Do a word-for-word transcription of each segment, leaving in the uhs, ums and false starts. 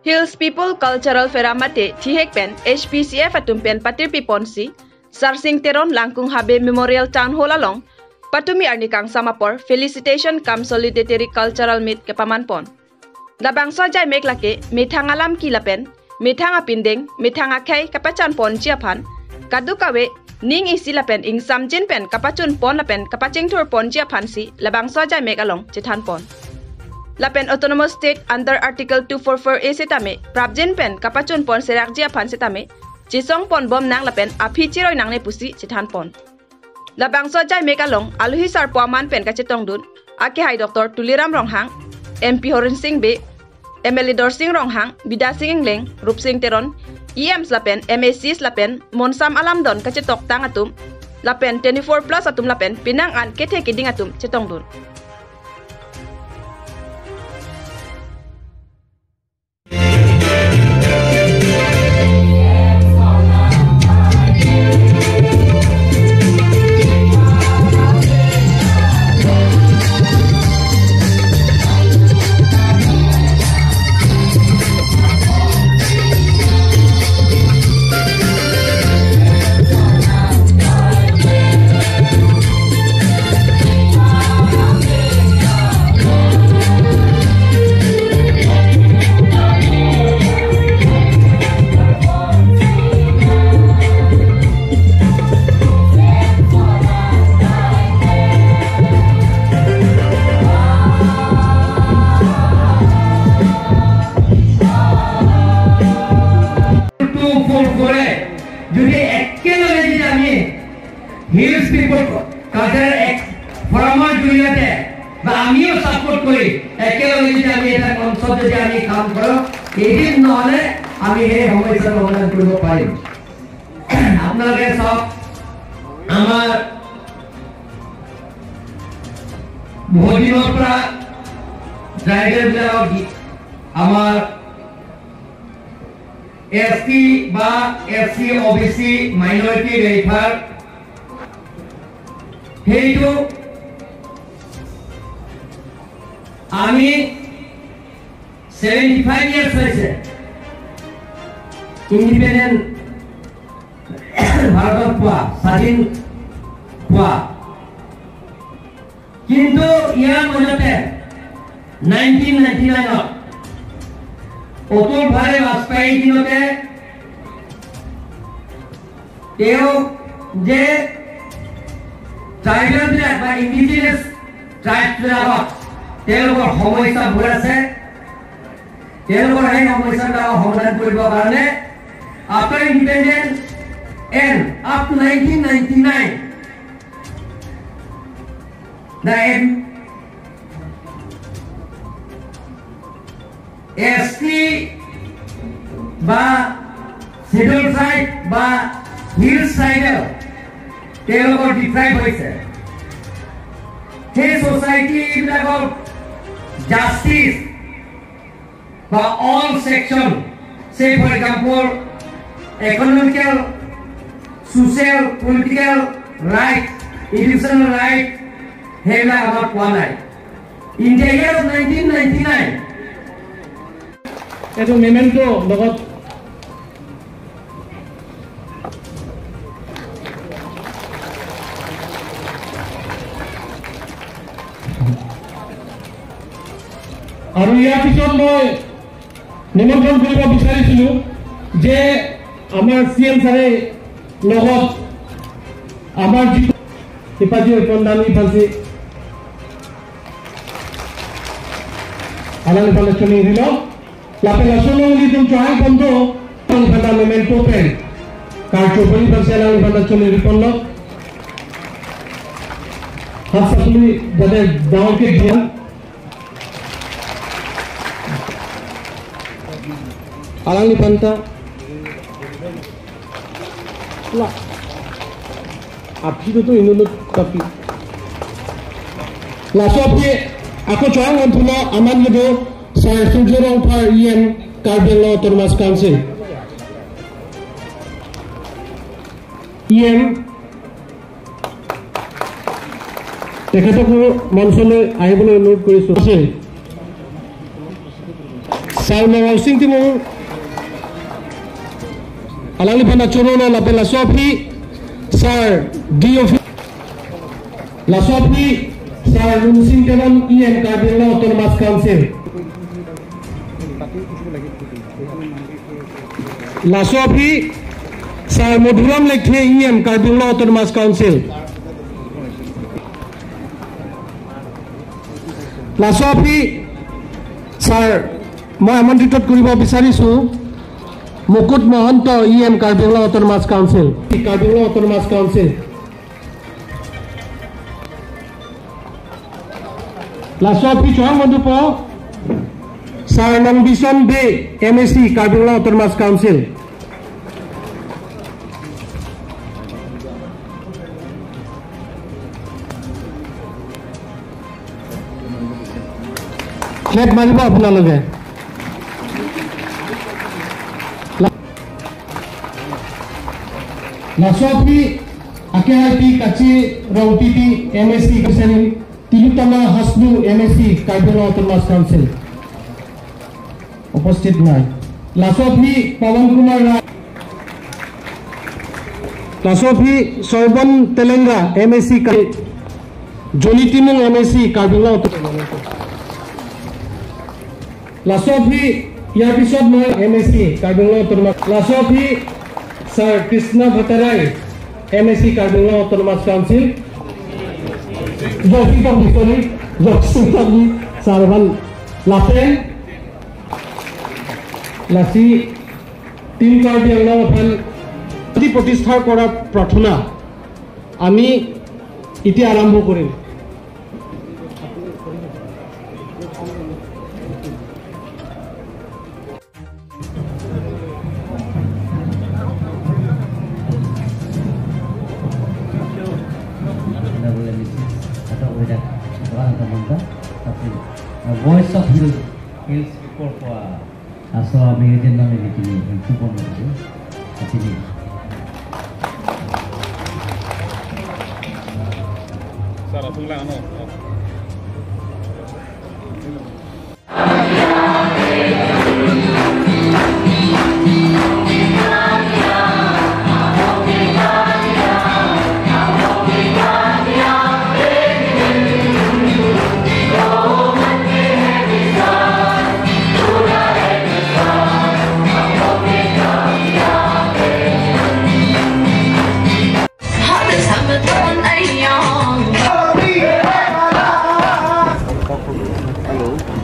Hills People Cultural Forum mate thihek pen H P C F atum pen patirpi ponsi Sarsing Teron Langkung Habe Memorial Town Hall along patumi arni kangsam apor Felicitation cum Solidarity Cultural Meet kepaman pon. Labangso ajaimek lake methang alam ki lapen methang apindeng, methang akhei kapachan ponji aphan, kadokave ning isi lapen ingsamjin pen kapachun pon lapen kapachingthur ponji aphansi labangso ajaimek along chethan pon. Lapen Autonomous State under Article two four four A setame prapjin pen kapachun pon serakji aphan setame chesong pon bom nang lapen aphi cheroi nangne pusi chethan pon. Labangso ajaimek along alohi sarpo aman pen kachetongdun akehai Doctor Tuliram Ronghang, M P Horen Sing Bey, M L A Dorsing Ronghang, Bidya Sing Engleng, Rupsing Teron, E Ms lapen M A Cs lapen monsam alamdon kachetoktang atum lapen twenty-four plus atum lapen penang an kethe keding atum chetongdun. Two four ফ'ৰে যদি একেলগে যদি আমি hills people cultural ফ'ৰামৰ জৰিয়তে বা আমিও ছাপোৰ্ট কৰি একেলগে যদি আমি এটা মঞ্চত যদি আমি কাম কৰোঁ, এদিন নহ'লে আমি সেই সমস্যাটো সমাধান কৰিব পাৰিম। আপোনালোকে চাওক, আমাৰ বহুত দিনৰ পৰা ট্ৰাইবেলবিলাকক আমাৰ এছ টি বা এছ চি, অ' বি চি, মাইনৰিটি ৱেলফেয়াৰ সেইটো আমি ছেভেণ্টি ফাইভ ইয়াৰ্ছ হৈছে ইণ্ডিপেণ্ডেণ্ট ভাৰতত পোৱা, স্বাধীন পোৱা। কিন্তু ইয়াৰ মাজতে নাইনটিন নাইনটি নাইনত অটল বিহাৰী বাজপেয়ীৰ দিনতে তেওঁ যে ট্ৰাইবেলবিলাক বা ইণ্ডিজিনাছ ট্ৰাইবছবিলাকক তেওঁলোকৰ সমস্যাবোৰ আছে, তেওঁলোকৰ সেই সমস্যাবিলাকক সমাধান কৰিবৰ কাৰণে after independence and up to nineteen ninety-nine, the M-, S T বা শ্বিডিউল ট্ৰাইব বা হিলছ ট্ৰাইবেল তেওঁলোকৰ ডিপ্ৰাইভ হৈছে। সেই ছ'চাইটিবিলাকৰ জাষ্টিচ বা all section, say for example, economical, social, political right, educational right, সেইবিলাক আমাৰ পোৱা নাই। In the year of nineteen ninety nine, এইটো মেমেণ্ট' লগত আৰু ইয়াৰ পিছত মই নিমন্ত্ৰণ কৰিব বিচাৰিছিলো যে আমাৰ চি এম ছাৰে লগত আমাৰ যিটো ইপাজি পণ্ডানী ফাঁচী Alangli aphan choningri lo, lapen laso along ilitum chohang ponpo, alangli aphan memento pen karcho pon, lapen si alangli aphan choningri ponlo. Hap sapli jate daw ke dia. Alangli aphan ta. La. Aphi tu tu inut tapi. Laso aphi ako chohang ponpo aman kedo Sar Surjya Rongphar E M Karbi Anglong Autonomous Council. E M তেখেতকো মঞ্চলৈ আহিবলৈ অনুৰোধ কৰিছো। আছে। Sar Nonrolsing Timung, alangliphan achoro lo, lapen laso aphi Sar D office, laso aphi Sar Lunsing Teron, E M, Karbi Anglong Autonomous Council. Laso aphi Sar Madhuram Lekthe, E M, Karbi Anglong Autonomous Council. Laso aphi Sar, মই আমন্ত্ৰিত কৰিব বিচাৰিছো মুকুট Mahanta, E M, Karbi Anglong Autonomous Council, Karbi Anglong Autonomous Council. Laso aphi chorong mandupo Sar Nongbison Bey, M A C, Karbi Anglong Autonomous Council. Clap maribo apnaloke. La-, laso aphi ake hai ti kachi rong titi M A C kasenin, Tilutama Hasnu, M A C, Karbi Anglong Autonomous Council. উপস্থিত নাই। Laso aphi Pawan Kumar Rai. Laso aphi Sorbon Telenga, M A C, Kar-, Joni Timung, M A C, Karbi Anglong Autonomous. Laso aphi, ইয়াৰ পিছত মই M A C, Karbi Anglong Autonomous. Laso aphi Sar Krishna Bhattarai, M A C, Karbi Anglong Autonomous Council. Joyce Tokbi, sorry, Joyce Tokbi, Sar Van, lapen lasi Team Karbi Anglong aphan শান্তি প্ৰতিষ্ঠা কৰাৰ প্ৰাৰ্থনা আমি এতিয়া আৰম্ভ কৰিম। Voice of Hill, Hills People for, ah, so, আমি এজেন্ডা আমি লিখি নিয়ে, একটু বন্ধ করে, আপনি নিয়ে। স্যার, আসুন না, আনো।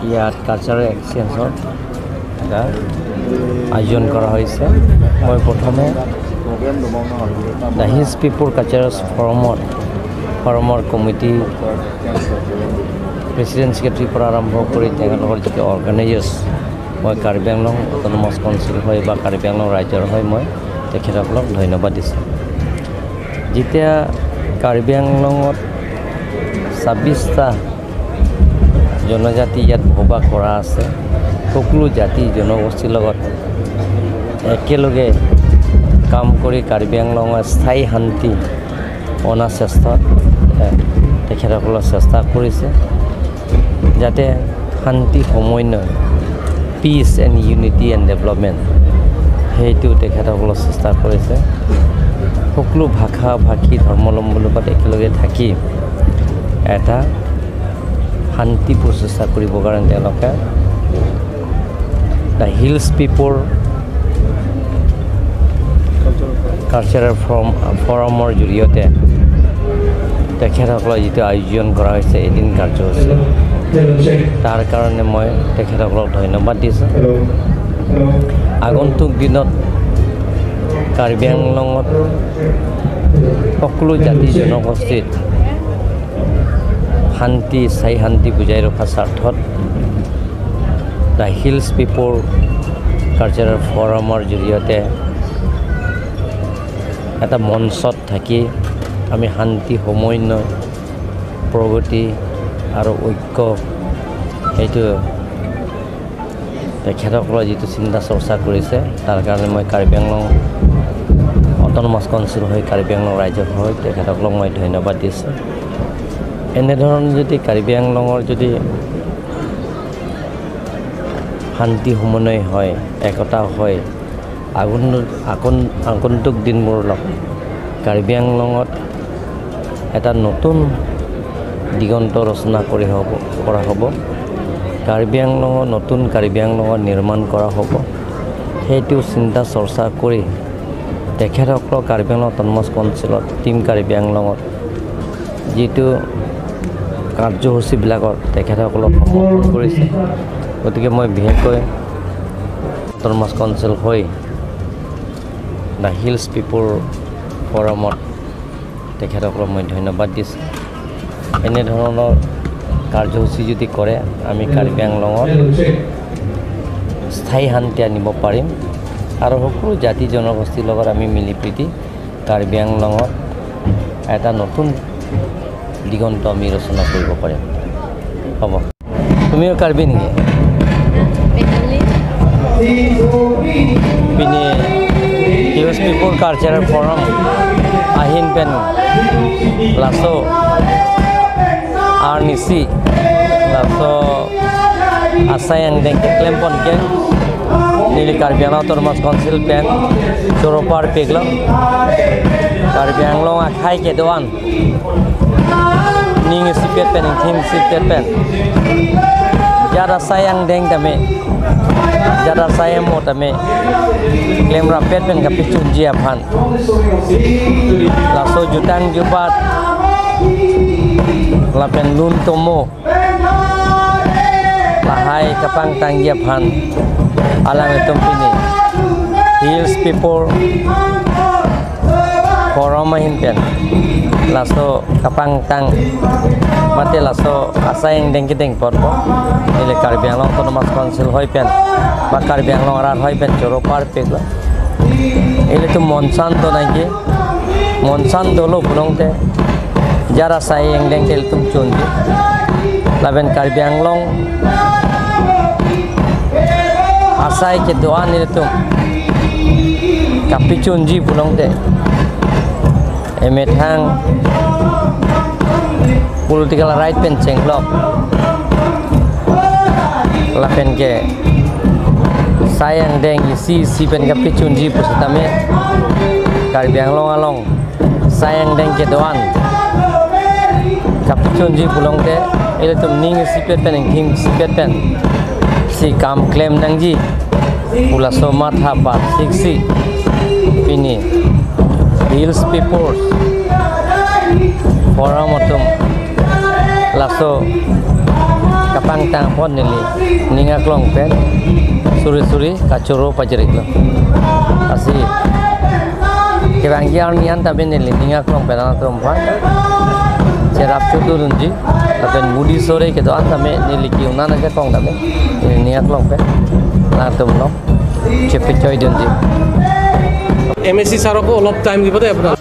ইয়াত কালচাৰেল এক্সচেঞ্জৰ এটা আয়োজন কৰা হৈছে। মই প্ৰথমে The Hills People Cultures Forum-ৰ, ফৰামৰ কমিটি প্ৰেচিডেণ্ট ছেক্ৰেটাৰীৰ পৰা আৰম্ভ কৰি তেওঁলোকৰ যিটো অৰ্গেনাইজাৰ্ছ, মই কাৰ্বি আংলং অট'নমাছ কাউন্সিল হৈ বা কাৰ্বি আংলং ৰাইজৰ হৈ মই তেখেতসকলক ধন্যবাদ দিছোঁ। যেতিয়া কাৰ্বি আংলঙত ছাব্বিছটা জনজাতি ইয়াত বসবাস কৰা আছে, সকলো জাতি জনগোষ্ঠীৰ লগত একেলগে কাম কৰি কাৰ্বি আংলঙৰ স্থায়ী শান্তি অনা চেষ্টা, এ, তেখেতসকলে চেষ্টা কৰিছে যাতে শান্তি সমন্বয়, Peace and Unity and Development, সেইটো তেখেতসকলে চেষ্টা কৰিছে। সকলো ভাষা ভাষী ধৰ্মাৱলম্বীৰ লগত একেলগে থাকি এটা শান্তি প্ৰচেষ্টা কৰিবৰ কাৰণে তেওঁলোকে The Hills People Cultural Forum, ফৰামৰ জৰিয়তে তেখেতসকলৰ যিটো আয়োজন কৰা হৈছে এদিন কাৰ্যসূচী, তাৰ কাৰণে মই তেখেতসকলক ধন্যবাদ দিছোঁ। আগন্তুক দিনত কাৰ্বি আংলঙত সকলো জাতি জনগোষ্ঠীত শান্তি, স্থায়ী শান্তি বজাই ৰখাৰ স্বাৰ্থত The Hills People Cultural Forum-ৰ জৰিয়তে এটা মঞ্চত থাকি আমি শান্তি, সমন্বয়, প্ৰগতি আৰু ঐক্য, এইটো তেখেতসকলৰ যিটো চিন্তা চৰ্চা কৰিছে, তাৰ কাৰণে মই কাৰ্বি আংলং অট'নমাছ কাউন্সিল হৈ, কাৰ্বি আংলং ৰাইজৰ হৈ তেখেতসকলক মই ধন্যবাদ দিছোঁ। এনেধৰণে যদি কাৰ্বি আংলঙৰ যদি শান্তি সমন্বয় হয়, একতা হয়, আগন্তুক, আগন-, আগন্তুক দিনবোৰলৈ কাৰ্বি আংলঙত এটা নতুন দিগন্ত ৰচনা কৰি হ'ব, কৰা হ'ব। কাৰ্বি আংলঙৰ, নতুন কাৰ্বি আংলঙৰ নিৰ্মাণ কৰা হ'ব। সেইটো চিন্তা চৰ্চা কৰি তেখেতসকলক কাৰ্বি আংলং অট'নমাছ কাউন্সিলত, টিম কাৰ্বি আংলঙত যিটো কাৰ্যসূচীবিলাকত তেখেতসকলক সমৰ্থন কৰিছে। গতিকে মই বিশেষকৈ অট'নমাছ কাউন্সিল হৈ দ্য হিলছ পিপল ফৰামত তেখেতসকলক মই ধন্যবাদ দিছোঁ। এনেধৰণৰ কাৰ্যসূচী যদি কৰে, আমি কাৰ্বি আংলঙত স্থায়ী শান্তি আনিব পাৰিম আৰু সকলো জাতি জনগোষ্ঠীৰ লগত আমি মিলি প্ৰীতি কাৰ্বি আংলঙত এটা নতুন দিগন্ত আমি ৰচনা কৰিব পাৰিম। হ'ব। তুমিও কাৰ্বি নেকি? Bengali. Pini Hills People Cultural Forum ahin pen laso arnisi laso asai angdeng keklem pon ke neli Karbi Anglong Autonomous Council pen choro parpiklo. Karbi Anglong akhei kedo-an ning isipet pen, ingthim isipet pen, jat asai angdeng tame, jat asai amo tame klemrap pet pen kapachunji aphan, laso jutang jubat lapen lun tomo lahai kapangtangji aphan alanglitum pini Hills People Forum ahin pen laso kapangtang mate laso asai angdeng kedeng ponpo. Neli Karbi Anglong Autonomous Council hoi pen ba Karbi Anglong arat hoi pen choro parpiklo. Ilitum monsan do nangji, monsan dolo pulote jat asai angdeng ke ilitum chunji. Lapen Karbi Anglong asai kedo-an ilitum kapachunji pulote emethang political right pen chenglok lapen ke sai angdeng isi isi pen kapachunji pusitame Karbi Anglong along sai angdeng kedo-an kapachunji pulote ilitum ning isipet pen, ingthim isipet pen si kam klem nangji pu laso matha parsiksi pini Hills Peoples Forum atum laso kapangtang pon neli ning aklong pen suri suri kachoro pajiriklo. Lasi kevangji arni an tame neli ning aklong pen atum aphan cherap chotodunji lapen mudi sore kedo-an tame neli ke-un an ajakong tame neli ning aklong pen atum along chepechoidunji. M A C ছাৰকো অলপ টাইম দিব দেই আপোনাৰ।